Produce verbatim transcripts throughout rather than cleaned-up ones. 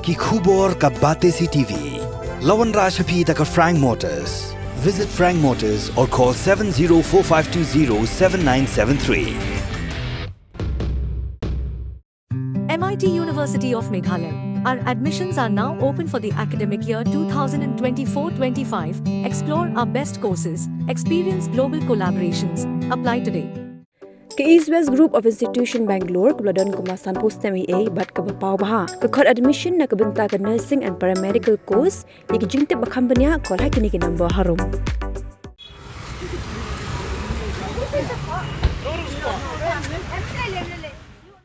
Ki khubor ka Batesi TV. La wanrah sha phi da ka Frank Motors. Visit Frank Motors or call seven zero four five two zero seven nine seven three. M I T University of Meghalaya. Our admissions are now open for the academic year two thousand twenty-four twenty-five. Explore our best courses, experience global collaborations. Apply today. Ka East West Group of Institution Bangalore kaba la don kumba sanphew snem eiei bad kaba paw bha ka khot admission na ka bynta ka nursing and paramedical course. Ïa ki jingtip ba kham bniah, call ha kine ki number harum.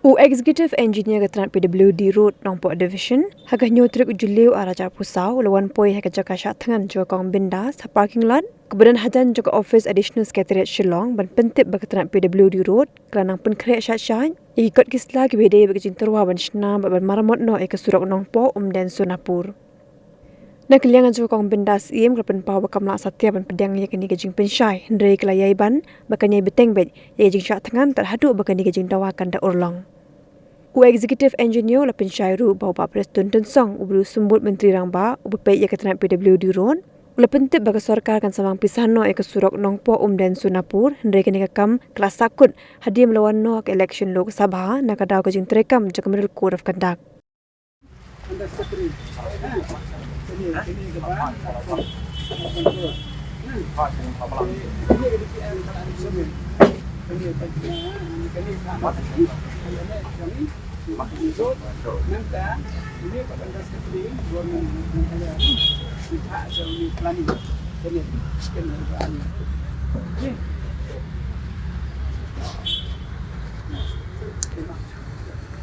U Executive Engineer ka tnat P W D Road, Nongpoh Division, ha ka hynñiew tarik u Jylliew arhajar arphew saw, u la wan poi ha ka jaka shah thngan jong ka Kong Bindas ha parking lot kaba don hajan jong ka office Additional Secretariat Shillong, ban pyntip ba ka tnat P W D Road ka la nang pynkhreh shait shait ïa ki kot ki sla kiba ïadei bad ka jingtyrwa ban shna bad ban maramot noh ïa ka surok Nongpoh Umden Sonapur. Na ka liang jong ka Kong Bindas Syiem ka la pynpaw ba kam lah satia ban pdiang ïa kane ka jingpynshai, hynrei ka la ïai ban ba kan ïai bteng beit ïa ka jingshah thngan tad haduh ba kane ka jingdawa kan da urlong. U Executive Engineer u la pynshai ruh ba u Bah Prestone Tynsong, u briew symbud Myntri Rangbah uba peit ïa ka tnat P W D Road, u la pyntip ba ka sorkar kan sa mang pisa noh ïa ka surok Nongpoh Umden Sonapur, hynrei kane ka kam ka la sahkut hadien ba la wan noh ka election Lok Sabha na ka daw ka jingtreikam jong ka Model Code of Conduct.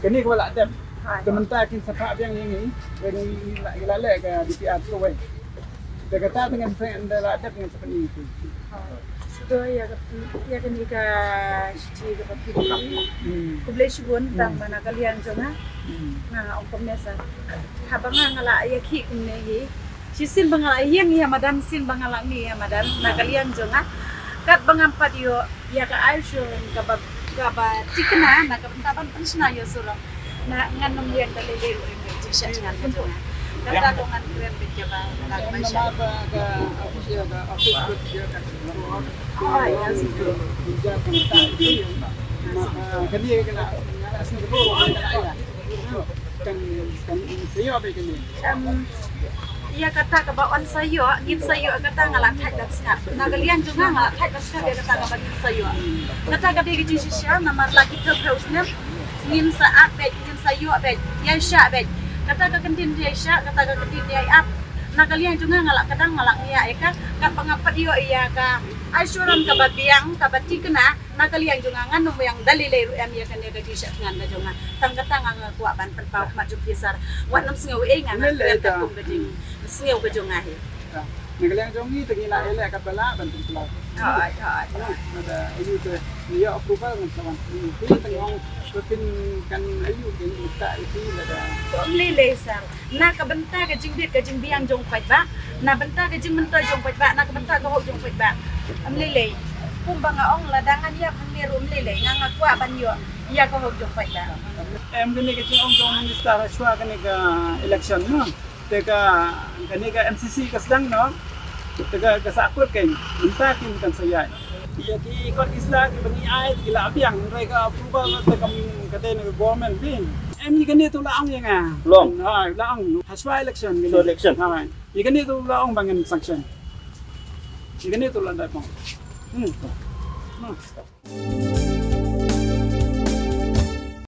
Kane ka ba lah dep. Te mynta kin sa phah biang ïa ngi. Ngi la, ngi la leh ka D P R kawei. Te kata te ngan sa, ngan da lah dep ngan sa pyni ïa phi. Shuh ïa ka, ïa kane ka shithi kaba phi. Hmm. Khublei shibun tang ba na ka liang jong nga. Hmm. Nga ong kumne sa. Haba nga nga la ïa ki kumne hi. Shisien ba nga la ïeng ïa madan, sien ba nga la mih ïa madan na ka liang jong nga. Katba ngam pat ïoh ïa ka aishuran kaba, kaba thikna na ka bynta ban pynshna ïa u surok. Na ngan ym ïeng da lei lei ruh ïa ka jingshah thngan ka jong nga. Kata ka ngan kren beit kaba tang ba shai. Ah, ïa, shuh. Kan, kan sa ïoh beit kane. Em, ïa kata kaba yn sa ïoh, ngin sa ïoh kata nga la thait ban sngap. Na ka liang jong nga nga la thait ban sngap ïa kata kaba ngin sa ïoh. Kata ka dei ka jingshisha namar la ki phew phew snem ngin sa ap beit, ngin sa ïoh beit, ïaishah beit. Kata ka kyntien ïaishah, kata ka kyntien ïai ap. Na ka liang jong nga nga la kdang nga la ngiah ïa ka, katba nga pat ïoh ïa ka aishuran kaba biang, kaba thikna. Na ka liang jong nga ngan ym ïeng da lei lei ruh em ïa kane ka jingshah thngan ka jong nga. Tang kata nga nga kwah ban pynpaw khmat jong phi sir. Wat nym sngew ei nga nga kren katkum ka jingsngew ka jong nga hi. Na ka liang jong ngi te ngi la ïaleh katba lah ban pynpaw. Hooid, hooid. Nada ayu te ïa approval ngan sa wan. Phi te ngong phin kan ayu te ngi ta iti lada. Ym lei lei sir. Na ka bynta ka jingbit ka jingbiang jong u paidbah, na bynta ka jingmyntoi jong u paidbah, na ka bynta ka hok jong u paidbah. Ym lei lei. Kumba nga ong lada ngan ïap hangne ruh ym lei lei, nga nga kwah ban ïoh ïa ka hok jong u paidbah. Em kane ka jingong jong minister shuwa kane ka election no. Te ka kane ka M C C ka sdang no. Te ka, ka sahkut kein. Mynta kin kan sa ïaid. Ïa ki kot ki sla kiba ngi ai ki la biang, hynrei ka approval te kam ka dei na ka government phi. Em ïa kane to la ong ïa nga. Long. Ha, la ong. Hashwa election kane. Hashwa election. Ha. Ïa kane to la ong ba ngan sanction. Ïa kane to la da ong. Hmm. Hmm.